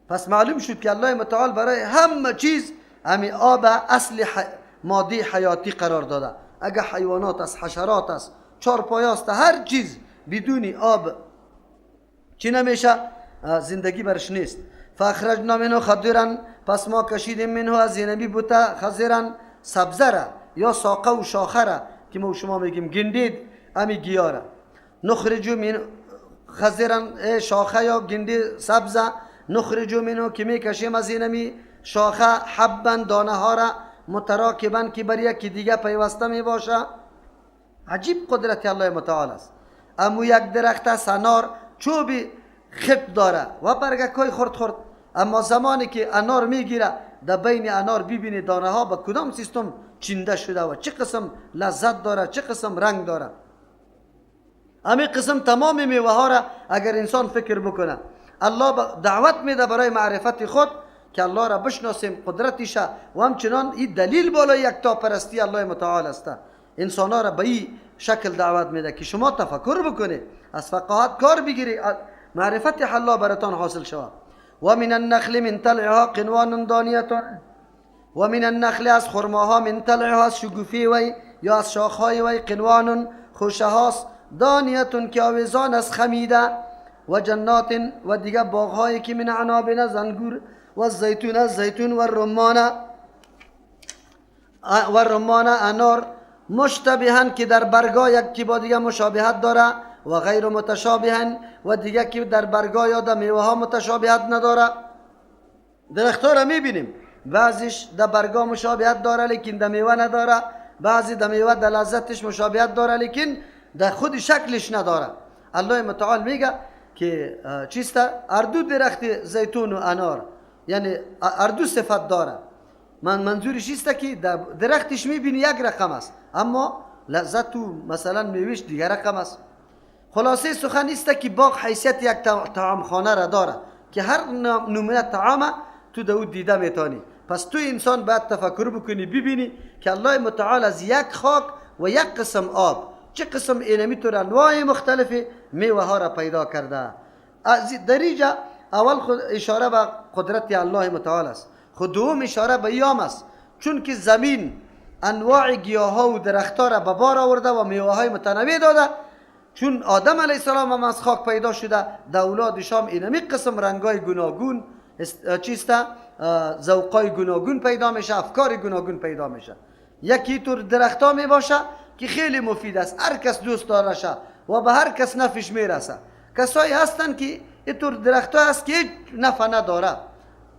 پس معلوم شد که الله متعال برای همه چیز همی آب اصل ماده حیاتی قرار داده. اگه حیوانات است، حشرات است، چارپایه است، هر چیز بدون آب چی نمیشه؟ زندگی برش نیست. فاخرجنا منه خضرا، پس ما کشیدیم منه از اینمی بوته خضرا، سبزه را یا ساقه و شاخه را که ما شما میگیم گندید، امی گیاه را. نخرج من خضرا، شاخه یا گندی سبزه، نخرج منه که میکشیم از اینمی شاخه حبا، دانه ها را، متراکبا که بر یکی دیگه پیوسته می باشه. عجیب قدرت الله متعال است. امو یک درخت است انار، چوب خط داره و برگک های خرد خرد، اما زمانی که انار میگیره در بین انار ببینی دانه ها به کدام سیستم چینده شده و چه قسم لذت داره، چه قسم رنگ داره. امی قسم تمام میوه ها را اگر انسان فکر بکنه، الله دعوت میده برای معرفت خود که الله را بشناسیم، قدرتش، و همچنان این دلیل بالای یکتا پرستی الله متعال است. انسان ها را به این شکل دعوت میده که شما تفکر بکنید، از فقاهت کار بگیری، معرفت الله براتان حاصل شود. و من النخل من طلعها قنوان دانیه، و من النخل از خرماها، من طلعها از شگوفی وی یا از شاخهای وی، قنوان خوشه هاست، دانیتون که آویزان از خمیده، و جنات و دیگه باغهایی که من عناب از انگور و زیتون از زیتون و رمان انار، مشتبهن که در برگا یکی با دیگه مشابهت داره، و غیر متشابهن و دیگه که در برگا یا در میوه ها متشابهت نداره. درختها را میبینیم بعضیش در برگا مشابهت داره لیکن در میوه نداره، بعضی در میوه در لذتش مشابهت داره لیکن در خود شکلش نداره. الله متعال میگه که چیست؟ اردو درخت زیتون و انار، یعنی اردو صفت داره. من منظورش است که در درختش میبینی یک رقم است، اما لذت و مثلا میوهش دیگر رقم است. خلاصه سخن است که باغ حیثیت یک طعامخانه را داره که هر نمونه طعام تو در او دیده میتونی. پس تو انسان باید تفکر بکنی، ببینی که الله متعال از یک خاک و یک قسم آب چه قسم اینمی طور انواع مختلف میوه ها را پیدا کرده. از دریجه اول خود اشاره به قدرت الله متعال است، خود دوم اشاره به ایام است، چون که زمین انواع گیاه ها و درخت ها را به بار آورده و میوه های متنوع داده. چون آدم علیه السلام هم از خاک پیدا شده، در اولاد شام اینمی قسم رنگای گوناگون چیست، ذوقای گوناگون پیدا میشه، افکار گوناگون پیدا میشه. یکی طور درخت ها میباشه که خیلی مفید است، هر کس دوست داره شه و به هر کس نفش میرسه. کسایی هستن که اینطور درخت ها هست که هیچ نفع نداره.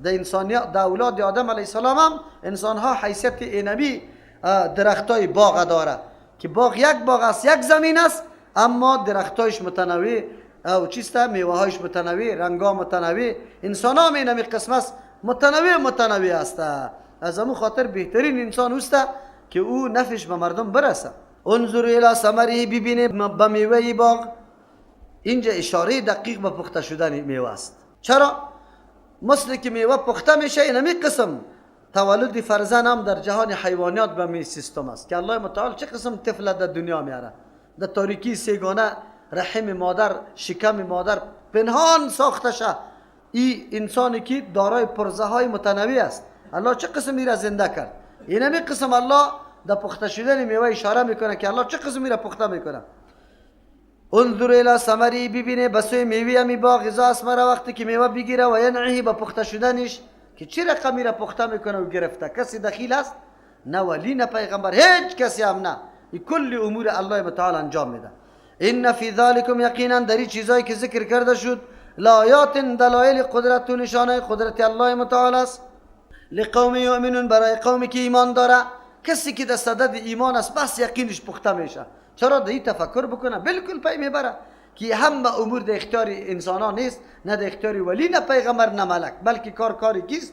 در انسانیت، در اولاد آدم علیه السلام هم انسان ها حیثیت اینمی درخت های باغ داره که باغ یک باغ است، یک زمین است، اما درختایش متنوع او چیست، میوه هایش متنوع، رنگا متنوع. انسان ها اینمی قسم است، متنوع متنوع است. از امو خاطر بهترین انسان اوست که او نفش به مردم برسه. انظر الی ثمره، ببینه به میوه باغ. اینجا اشاره دقیق به پخته شدن میوه است. چرا؟ مثل که میوه پخته میشه، اینمی قسم تولد فرزند هم در جهان حیوانات به می سیستم است که الله متعال چه قسم طفل در دنیا میاره، در تاریکی سگانه رحم مادر، شکم مادر پنهان ساخته شه. این انسانی که دارای پرزه های متنوع است، الله چه قسم میره زنده کرد. اینمی قسم الله در پخته شدن میوه اشاره میکنه که الله چه قسم میره پخته میکنه. انظر الی ثمره، ببینه به سوی میوه می باغ، اذا اثمر، وقتی که میوه بگیره، و ینعه، به پخته شدنش که چه رقمی را پخته میکنه و گرفته. کسی دخیل است؟ نه ولی، نه پیغمبر، هیچ کسی هم نه. این کل امور الله متعال انجام میده. ان فی ذلکم، یقینا در این چیزایی که ذکر کرده شد، لآیات، دلایل قدرت و نشانه قدرت الله متعال است. لقوم یؤمنون، برای قومی که ایمان داره. کسی که در صدد ایمان است بس یقینش پخته میشه. چرا؟ در این تفکر بکنه بالکل پی میبره که همه امور در اختیار انسان ها نیست، نه در اختیار ولی، نه پیغمبر، نه ملک، بلکه کار کاری کیست؟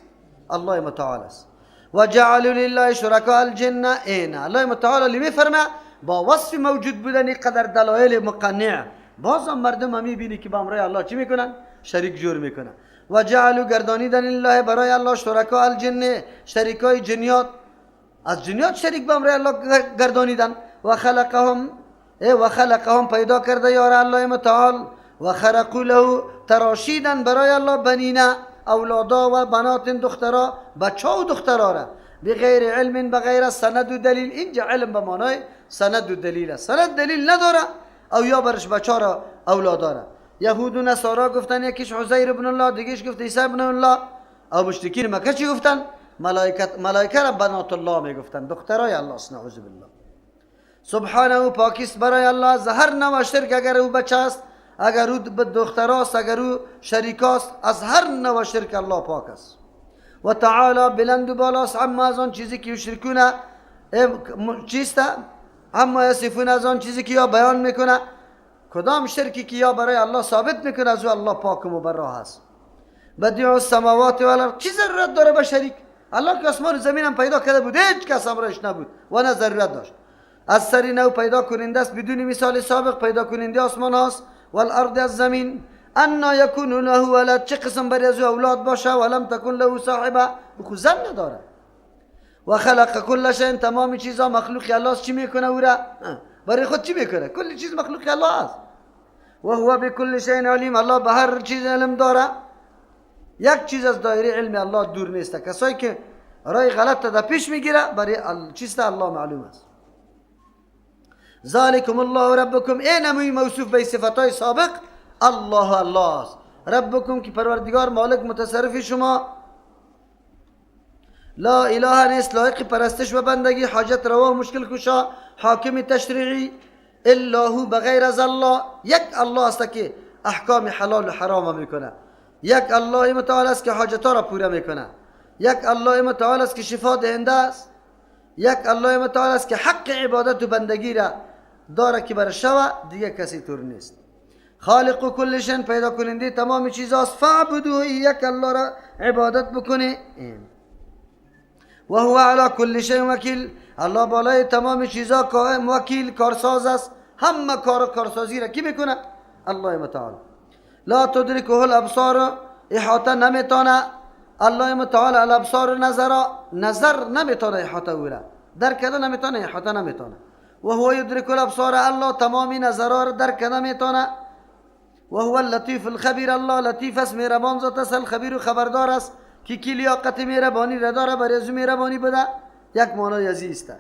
الله متعال است. و جعلوا لله شرکاء الجن. این الله متعال میفرمه با وصف موجود بودن قدر دلایل مقنع، بازم مردم هم میبینی که با امرای الله چی میکنن؟ شریک جور میکنن. و جعلوا، گردانیدن، لله، برای الله، شرکاء الجن، شریکای جنیات، از جنیات شریک به امرای الله گردانیدن. و خلقهم، و خلقهم، پیدا کرده یار الله متعال. و خرقوا له تراشیدن برای الله بنینا اولادا و بنات دخترا، بچه و دخترا را بغیر علم، بغیر سند و دلیل. اینجا علم به معنای سند و دلیل است، سند دلیل نداره او یا برش بچه را اولادا را. یهود و نصارا گفتن یکیش عزیر ابن الله، دیگهش گفت عیسی ابن الله. او مشرکین مکه چی گفتن؟ ملائکه را بنات الله میگفتن، دخترای الله است، نعوذ بالله. سبحانه پاکیست برای الله از هر نوع شرک، اگر او بچه است، اگر او دختراست، اگر او شریک است، از هر نوع شرک الله پاک است. و تعالی بلند و بالاست عما از آن چیزی که یشرکون، چیست؟ عما یصفون، از آن چیزی که یا بیان میکنه. کدام شرکی که یا برای الله ثابت میکنه از او الله پاک و مبرا هست. بدیع السماوات والارض، چی ضرورت داره به شریک؟ الله که آسمان و زمین هم پیدا کرده بود، هیچ کس همراهش نبود و نه ضرورت داشت. از سری نو پیدا کننده است بدون مثال سابق، پیدا کننده آسمان هاست والارض از زمین. انا یکون له ولد، چه قسم برای از او اولاد باشه؟ ولم تکن له صاحبه، خو زن نداره. و خلق کل شیء، تمام چیزا مخلوق الله است. چی میکنه او را؟ برای خود چی میکنه؟ کل چیز مخلوق الله است. و هو بكل شیء علیم، الله به هر چیز علم داره. یک چیز از دایره علم الله دور نیست. کسایی که رای غلط در پیش میگیره برای چیست الله معلوم است. ذالکم الله ربکم، این نموی موصوف به صفتهای سابق الله الله است. ربکم که پروردگار مالک متصرف شما. لا اله نیست لایق پرستش و بندگی، حاجت روا و مشکل کشا، حاکم تشریعی، الا هو بغیر از الله. یک الله است که احکام حلال و حرام میکنه، یک الله متعال است که حاجتها را پوره میکنه، یک الله متعال است که شفا دهنده است، یک الله متعال است که حق عبادت و بندگی را داره که بر شوه، دیگه کسی طور نیست. خالق کل شیء، پیدا کننده تمام چیزاست. فاعبدوه، یک الله را عبادت بکنه. و هو علی کل شیء وکیل، الله بالای تمام چیزا قائم، وکیل، کارساز است. همه کار و کارسازی را کی میکنه؟ الله متعال. لا تدرکه الابصار، احاطه نمیتونه الله متعال الابصار نظر، نظر نمیتونه احاطه او را درک کرده نمیتونه، احاطه نمیتونه. و هو یدرک الابصار، الله تمامی نظرها را درک کرده میتونه. و هو اللطیف الخبیر، الله لطیف است، مهربان ذات است، الخبیر خبردار است که کی لیاقت مهربانی را داره برای از مهربانی بده. یک معنای عزیز است.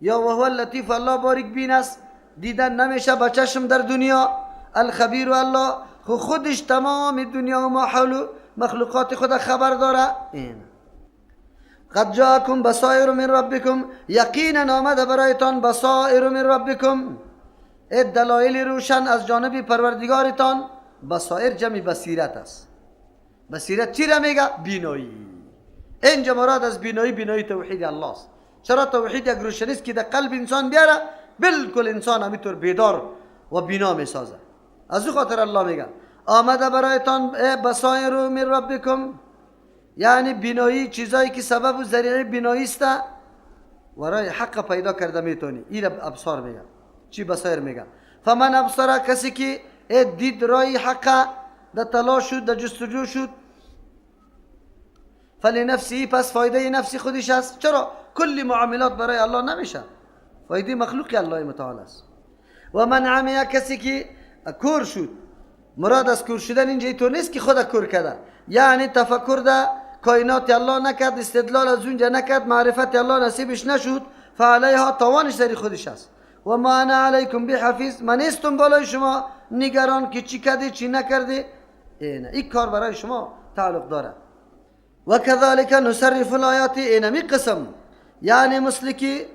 یا و هو اللطیف، الله باریک بین است، دیدن نمیشه با چشم در دنیا. الخبیر، الله خودش تمام دنیا و ما حول مخلوقات خود خبر داره. این قد جاءکم بصائر من ربکم، یقینا آمده برایتان بصائر من ربکم، دلایل روشن از جانب پروردگارتان. بصائر جمع بصیرت است. بصیرت چی را میگه؟ بینایی. اینجا مراد از بینایی، بینایی توحید الله است. چرا توحید یک روشنی است که در قلب انسان بیاره، بالکل انسان همینطور بیدار و بینا میسازه. از او خاطر الله میگه آمده برایتان بصائر من ربکم، یعنی بینایی، چیزایی که سبب و ذریعه بینایی است ورای حق پیدا کرده میتونی. این ابصار میگه، چی بصائر میگه. فمن ابصر، کسی که دید رای حق، در تلاش شد، در جستجو شد، فلنفسه، پس فایده نفسی خودش است. چرا؟ کل معاملات برای الله نمیشه، فایده مخلوق الله متعال است. و من عمی، کسی که کور شد، مراد از کور شدن اینجا تو نیست که خود کور کرده، یعنی تفکر در کائنات الله نکرد، استدلال از اونجا نکرد، معرفت الله نصیبش نشد، فعلیها، توانش در خودش است. و ما انا علیکم بحفیظ، من نیستم بالای شما نگران که چی کردی چی نکردی. این کار برای شما تعلق داره. و کذالک نصرف الآیات، اینمی قسم، یعنی مثل که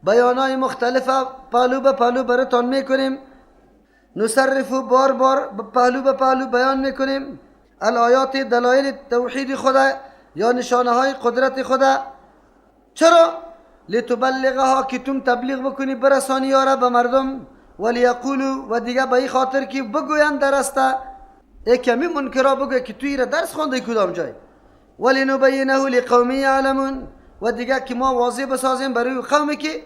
بیانای مختلف پهلو به پهلو براتان میکنیم، نصرف بار بار پهلو به پهلو بیان میکنیم الآیات، دلایل توحید خدا یا نشانه های قدرت خدا. چرا؟ لتبلغها، که تم تبلیغ بکنی، برسانی یارا به مردم. ولیقولوا، و دیگه به این خاطر که بگویند درسته، ای کمی منکرا بگوی که توی را درس خوانده کدام جای. ولنبینه لقوم یعلمون، و دیگه که ما واضح بسازیم برای قومی که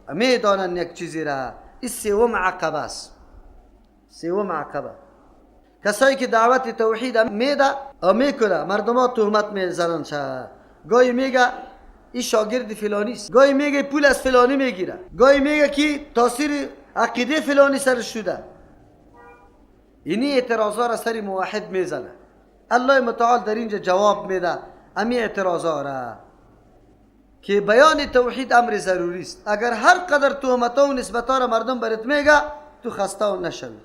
میدانند یک چیزی را. این سوم عقبه است. سوم عقبه، کسایی که دعوت توحید میده میکنه، مردم ها تهمت میزنن. گاهی میگه این شاگرد فلانی است، گاهی میگه پول از فلانی میگیره، گاهی میگه که تاثیر عقیده فلانی سرش شده. اینی اعتراضا را سر موحد میزنه. الله متعال در اینجا جواب میده امی اعتراضا را که بیان توحید امر ضروری است. اگر هر قدر تهمت‌ها و نسبت‌ها را مردم برات میگه تو خسته و نشوی،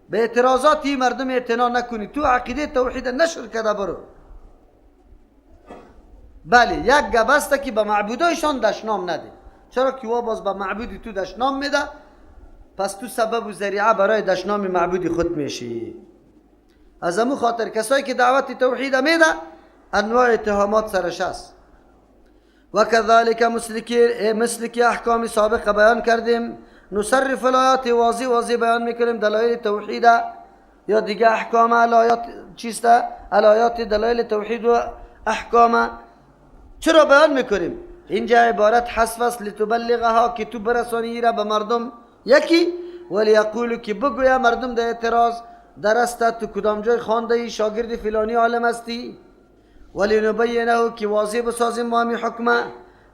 به اعتراضات مردم اعتنا نکنی، تو عقیده توحید نشر کرده برو. بله یک گپ است که به معبودایشان دشنام نده، چرا که وا باز به معبودی تو دشنام میده، پس تو سبب و ذریعه برای دشنام معبودی خود میشی. از امو خاطر کسایی که دعوت توحید میده انواع اتهامات سرش است. و كذلك مثل که احکام سابقه بیان کردیم، نصرف الآیات واضح واضح بیان میکنیم دلایل توحید یا دیگه احکام الآیات چیست، الآیات دلایل توحید و احکام چرا بیان میکنیم؟ اینجا عبارت حذف است، لتبلغها که تو برسانی را به مردم یکی، ولی یقولو که بگویا مردم در اعتراض درسته تو کدام جای خوانده ای، شاگرد فلانی عالم هستی. ولی نبینه که واضح بسازیم ما همی حکمه،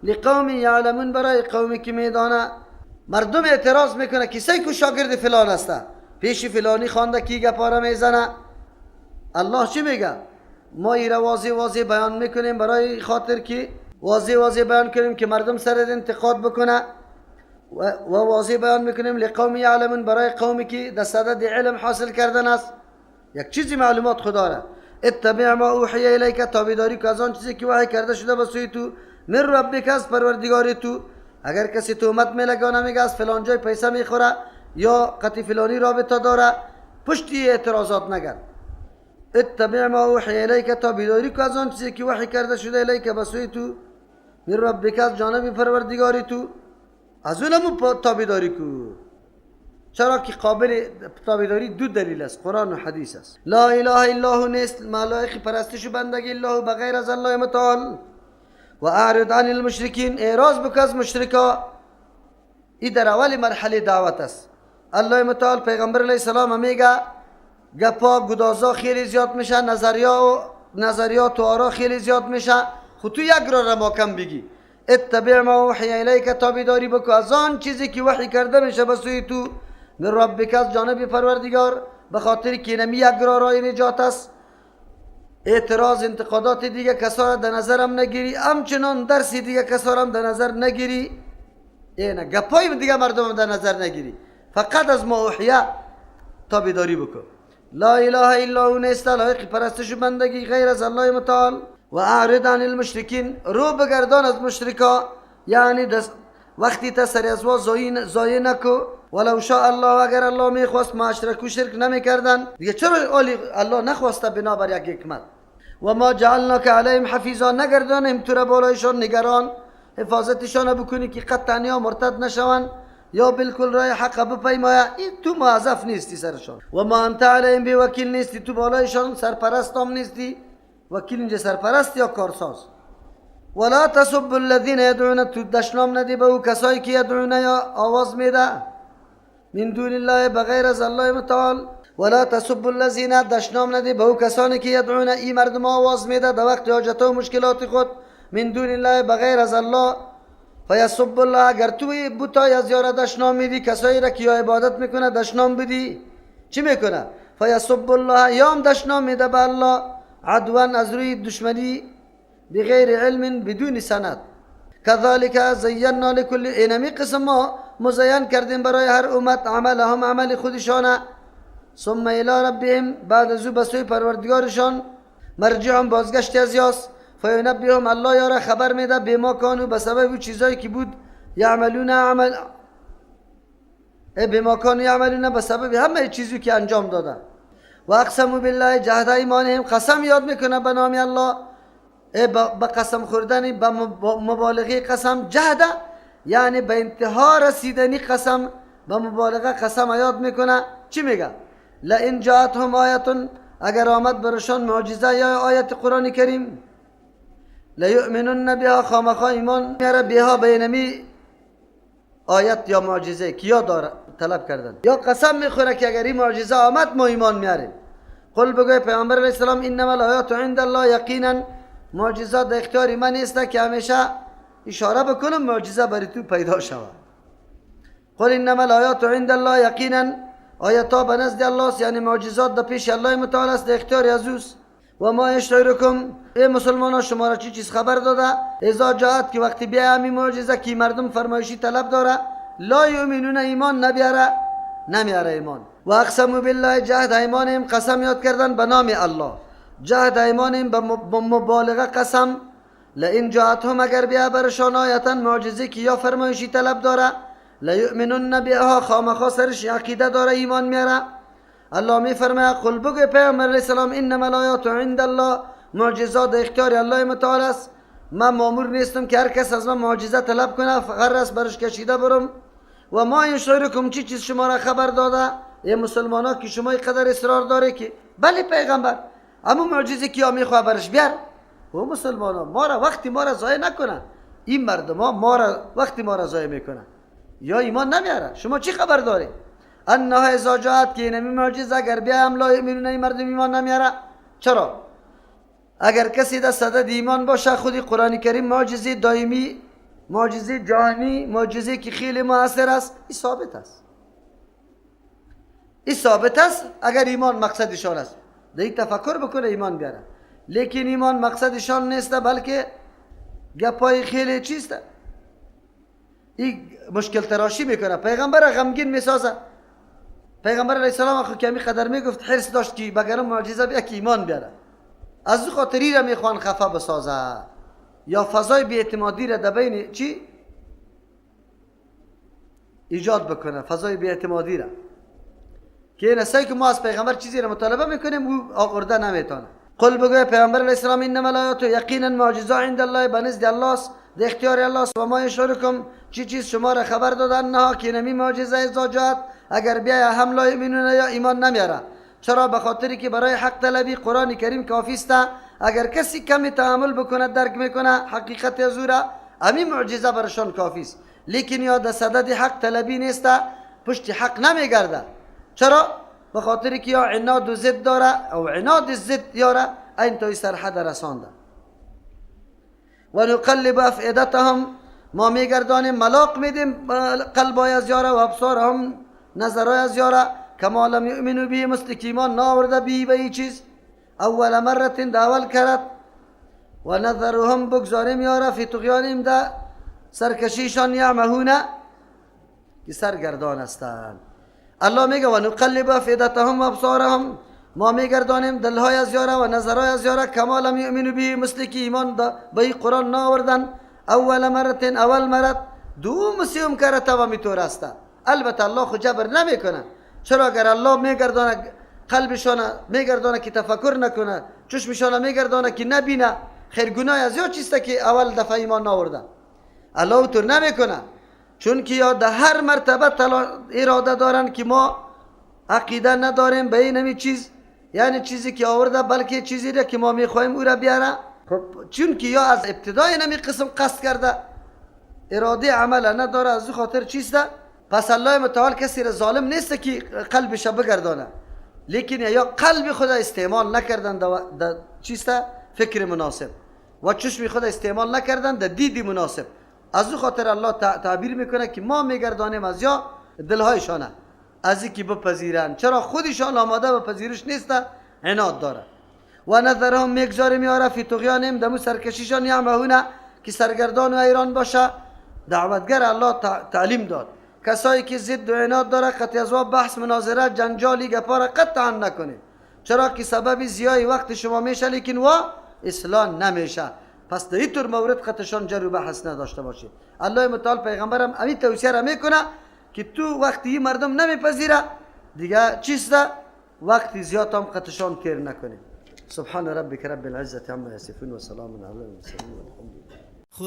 لقوم یعلمون برای قومی که میدانه. مردم اعتراض میکنه کسی که شاگرد فلان هسته، پیش فلانی خوانده کی گپاره میزنه. الله چی میگه؟ ما ایره واضح واضح بیان میکنیم برای خاطر که واضح واضح بیان کنیم که مردم سر انتقاد بکنه، و واضح بیان میکنیم لقوم یعلمون برای قومی که در صدد علم حاصل کردن است، یک چیزی معلومات خدا را. اتبع ما اوحی الیک، تابعداری که از آن چیزی که وحی کرده شده به سوی تو، من ربک از پروردگار تو. اگر کسی تهمت میلگانه میگه از فلان جای پیسه میخوره یا قطی فلانی رابطه داره، پشتی اعتراضات نگرد. اتبع ما اوحی الیک، تابعداری که از آن چیزی که وحی کرده شده الیک به سوی تو، من ربک از جانب پروردگار تو، از اونمو تابعداری کو. چرا که قابل تابعداری دو دلیل است، قرآن و حدیث است. لا اله الا هو نیست ملائک پرستش و بندگی الله بغیر از الله متعال. و اعرض عن المشرکین، اعراض بکن از مشرکا. ای در اول مرحله دعوت است. الله متعال پیغمبر علیه السلام میگه گپا گدازا خیلی زیاد میشه، نظریات و آرا خیلی زیاد میشه، خود تو یک را محکم بگی. اتبع ما اوحی الیک، تابعداری بکن از آن چیزی که وحی کرده میشه به سوی تو، من ربک از جانب پروردگار، به خاطر که نمی یک را راه نجات است. اعتراض انتقادات دیگه کسا را در نظرم نگیری، همچنان درس دیگه کسا را در نظر نگیری، اینه گپای دیگه مردم در نظر نگیری، فقط از ما اوحیه تابعداری بکن. لا اله الا هو نیست لایق پرستش و بندگی غیر از الله متعال. و اعرض عن المشرکین، رو بگردان از مشرکا، یعنی وقتی تا سر از وا زایه نکو. ولو شاء الله، اگر الله میخواست ما اشرکو شرک نمیکردن. دیگه چرا الله نخواسته؟ بنابر یک حکمت. و ما جعلناک علیهم حفیظا، نگردانیم تو را بالایشان نگران، حفاظتشان بکنی که قطعا یا مرتد نشوند یا بالکل راه حق بپیمایه. این تو موظف نیستی سرشان. و ما انت علیهم بوکیل نیستی، تو بالایشان سرپرست هم نیستی. وکیل اینجا سرپرست یا کارساز. ولا تسب الذین یدعون، تو دشنام ندی به او کسایی که یدعون یا آواز میده، من دون الله بغیر از الله متعال. ولا تسب الذین، دشنام ندی به او کسانی که یدعون، ای مردم آواز میده در وقت حاجت و مشکلات خود، من دون الله بغیر از الله. فیسب الله، اگر تو بوتای از یاره دشنام میدی، کسایی را که یا عبادت میکنه دشنام بدی، چی میکنه؟ فیسب الله، یا هم دشنام میده به الله، عدوا از روی دشمنی، بغیر علم بدون سند. كذلك زینا لكل، اینمی قسم ما مزین کردیم برای هر امت عملهم عمل خودشانه. ثم الى ربهم، بعد از او به سوی پروردگارشان مرجعهم بازگشت از یاس. فینبئهم، الله یارا خبر میده بما کانوا، به سبب چیزایی که بود، یعملون عمل بما کانوا یعملون، به سبب همه چیزی که انجام دادن. و اقسموا بالله جهد ایمانهم، قسم یاد میکنه به نام الله، به قسم خوردن، به مبالغه قسم، جهد یعنی به انتها رسیدنی قسم، به مبالغه قسم یاد میکنه. چی میگه؟ لئن جاءتهم آیه، اگر آمد برشان معجزه یا آیت قرآن کریم، لیؤمنن بها، خامخا ایمان میاره، بها بینمی آیت یا معجزه کیا داره طلب کردن، یا قسم میخوره که اگر این معجزه آمد ما ایمان میاریم. قل، بگوی پیامبر علیه السلام، انما الآیات عند الله، یقینا معجزات در اختیار من نیست که همیشه اشاره بکنم معجزه برای تو پیدا شود. قل انما الآیات عند الله، یقینا آیت ها به نزد الله است، یعنی معجزات در پیش الله متعال است، در اختیار از اوست. و ما یشعرکم، ای مسلمان ها شما را چی چیز خبر داده؟ اذا جاءت، که وقتی بیا همین معجزه که مردم فرمایشی طلب داره، لا یؤمنون، ایمان نبیاره، نمیاره ایمان. و اقسموا بالله جهد ایمانهم، قسم یاد کردن به نام الله، جهد ایمانهم به مبالغه قسم. لئن جاءتهم، اگر بیا برشان آیتا معجزه که یا فرمایشی طلب داره، لیؤمنن بها، خامخا سرش عقیده داره، ایمان میاره. الله می فرماید قل، بگو پیامبر علیه السلام، انما الآیات عند الله، معجزات اختیار الله متعال است. من مامور نیستم که هر کس از من معجزه طلب کنه غرض برش کشیده برم. و ما یشعرکم، چی چیز شما را خبر داده ای مسلمان ها که شما قدر اصرار داره که بله پیغمبر اما معجزه که یا میخواه برش بیار؟ و مسلمان ها ما را وقتی ما را ضایع نکنه، این مردم ها ما را وقتی ما را ضایع میکنه یا ایمان نمیاره. شما چی خبر داری؟ انها اذا جاءت، که اینمی معجزه اگر بیایم لا یؤمنون، این مردم ایمان نمیاره. چرا؟ اگر کسی در صدد ایمان باشه، خود قرآن کریم معجزه دائمی، معجزه جهانی، معجزه که خیلی موثر است، این ثابت است، این ثابت است. اگر ایمان مقصدشان است، در تفکر بکنه ایمان بیاره. لیکن ایمان مقصدشان نیست، بلکه گپای خیلی چیست، این مشکل تراشی میکنه، پیغمبر غمگین میسازه. پیغمبر علیه السلام خو کمی قدر میگفت حرص داشت که بگرم معجزه بیا که ایمان بیاره. از او خاطری را میخوان خفه بسازه یا فضای بی‌اعتمادی را در بین چی ایجاد بکنه، فضای بی‌اعتمادی را که نسایی که ما از پیغمبر چیزی را مطالبه میکنیم او آورده نمیتونه. قل، بگوی پیغمبر علیه السلام، انما الآیات، یقینا معجزه عند الله، به نزد الله است، در اختیار الله است. و ما یشعرکم، چی چیز شما را خبر دادن نه که نمی معجزه اذا جاءت، اگر بیا هم لا یؤمنون، یا ایمان نمیاره. چرا؟ به خاطری که برای حق طلبی قرآن کریم کافی است. اگر کسی کمی تأمل بکنه درک میکنه حقیقت از او را، امی معجزه برشان کافی است. لیکن یا در صدد حق طلبی نیست، پشت حق نمیگرده. چرا؟ به خاطری که یا عناد و ضد داره او عناد ضد یاره این توی سرحد رسانده. و نقلب افئدتهم، ما میگردانیم ملاق میدیم قلبای از یاره، و ابصارهم، نظرای از یاره، کما لم یؤمنوا به، مثل که ایمان ناورده به به این چیز، اول مره، در اول کرد. و نذرهم، بگذاریم یاره، فی طغیانهم، در سرکشیشان، یعمهون، که سرگردان هستند. الله میگه و نقلب افئدتهم و ابصارهم، ما میگردانیم دلهای از یاره و نظرهای از یاره، کما لم یؤمنوا به، مثل که ایمان به این قرآن ناوردن، اول مره، اول مرت. دوم سیوم کرته و میتور است. البته الله خو جبر نمیکنه. چرا؟ اگر الله میگردانه قلبشان میگردانه که تفکر نکنه، چشمشان میگردانه که نبینه، خیر گناه از یا چیست که اول دفعه ایمان ناورده. الله طور نمیکنه، چون که یا در هر مرتبه اراده دارن که ما عقیده نداریم به این چیز، یعنی چیزی که آورده، بلکه چیزی را که ما میخوایم او را بیاره. خب چون که یا از ابتدای نمی قسم قصد کرده، اراده عمل نداره، از او خاطر چیست؟ پس الله متعال کسی را ظالم نیست که قلبش بگردانه، لیکن یا قلب خود استعمال نکردن در چیست؟ فکر مناسب، و چشم خود استعمال نکردن در دید مناسب. از او خاطر الله تعبیر میکنه که ما میگردانیم از یا دلهایشانه از اینکه بپذیرن. چرا؟ خودشان آماده به پذیرش نیست، عناد داره. و نذرهم، میگذاریم یاره، فی طغیانهم، دمو سرکشیشان، یعمهون، که سرگردان و ایران باشه. دعوتگر الله تعلیم داد کسایی که ضد و عناد داره قطع از بحث مناظره جنجالی گپا را قطعا نکنه. چرا که سبب زیای وقت شما میشه، لیکن وا اصلاح نمیشه. پس در این مورد قطعشان جر و بحث نداشته باشید. الله متعال پیغمبرم همین توصیه را میکنه که تو وقتی مردم نمیپذیره دیگه چیست؟ وقتی زیاد هم قطعشان تیر نکنه. سبحان ربک رب العزة عما یصفون و سلام علی المرسلین والحمد لله.